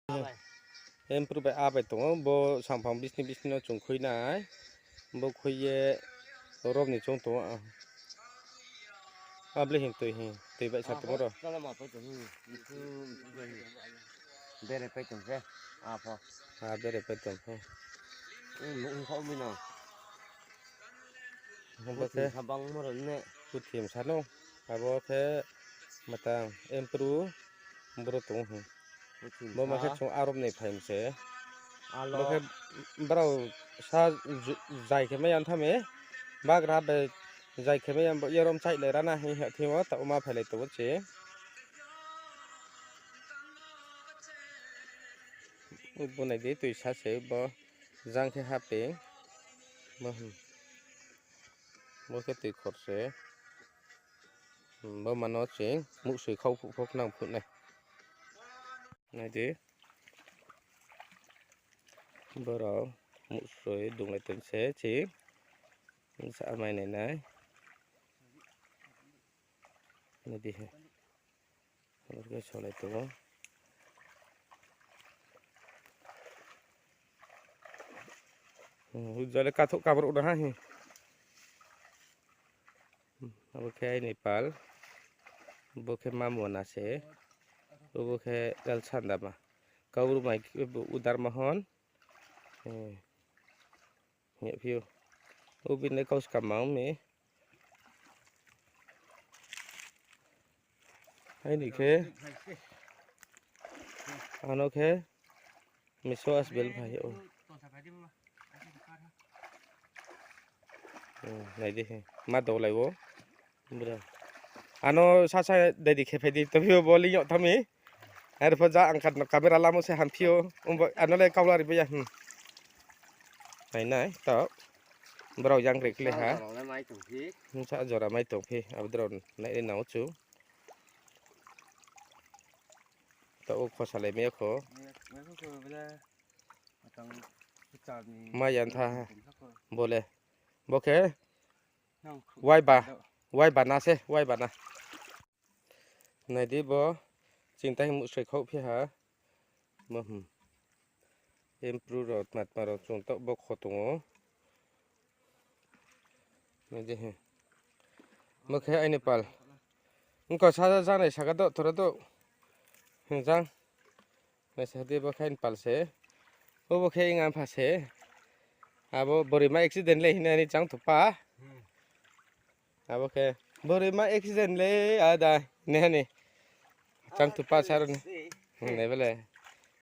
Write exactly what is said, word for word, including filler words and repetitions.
Emprove bai a bai tong ou, bo samphang bisni bisni no chung khui nai. Bo khui ye rom ni chung tong ou. Able hing tui hing, tui bai sa tong ro. Bere pai tong se, a pho. A bere pai tong pho. Ong kha mi no. Bo khe puthim sa no. Abo khe matang emprove boro tong ou. Bo ma khe chung arom ni phaim se. Bo khe brao sa jai khe mai ya tha mi. Bagra bai jai khe mai ya, bo yarom chaihlai rana hing ha thing wo, taoh ma phailai tong ou se. Bo nai di, tui sa se bo jang khe haping. Bo khe tui khor se. Bo mano ching muhsoi khau phuh pho khnang phuh nai. Nai di. Borao muhsoi dunglai tong se ching. Sa mai nai nai. Nai di he. Abo khe solai tong ou. Ujale kathouh kabrouh na ha hi. Abo khe aini pal. Bo khe mamona se. Bo khe Lalsandama. Kaubru mai khe bo Udarmohon. Hing ye phi ou. Bo bini kau skam mang mi. Aini khe. Ano khe. Miso asbel phai ou. Nai di he. Ma dolai ou. Bro. Ano sasa dai di khe phai di. Tobi bo ling yag tha mi. Are pho ja ang khat no camera lamo se hamphi ou. Ano le kaula ri bo ya. Nai nai taoh. Brao yang ri khle ha. Sa jora mai tong phi. Abo drao nai nao chu. Taoh o khosalai mai ya kho. Ma yan tha ha. Bo le. Bo khe. Waiba. Waiba na se, waiba na. Nai di bo. Ching tai muhsoi khauh phi ha. Bo, hmm. Emprove rao, tma tma rao chung taoh bo kho tong ou. Nai di, hmm. Bo khe aini pal. Ongkha sa jang nai saka do, thora do. Jang. Naisa di bo khe aini pal se. Bo bo khe ing ampha se. Abo boroima accident le hina ni chang thupa. Abo khe boroima accident le ada hina ni. Chang thupa sar ni. Nai bele.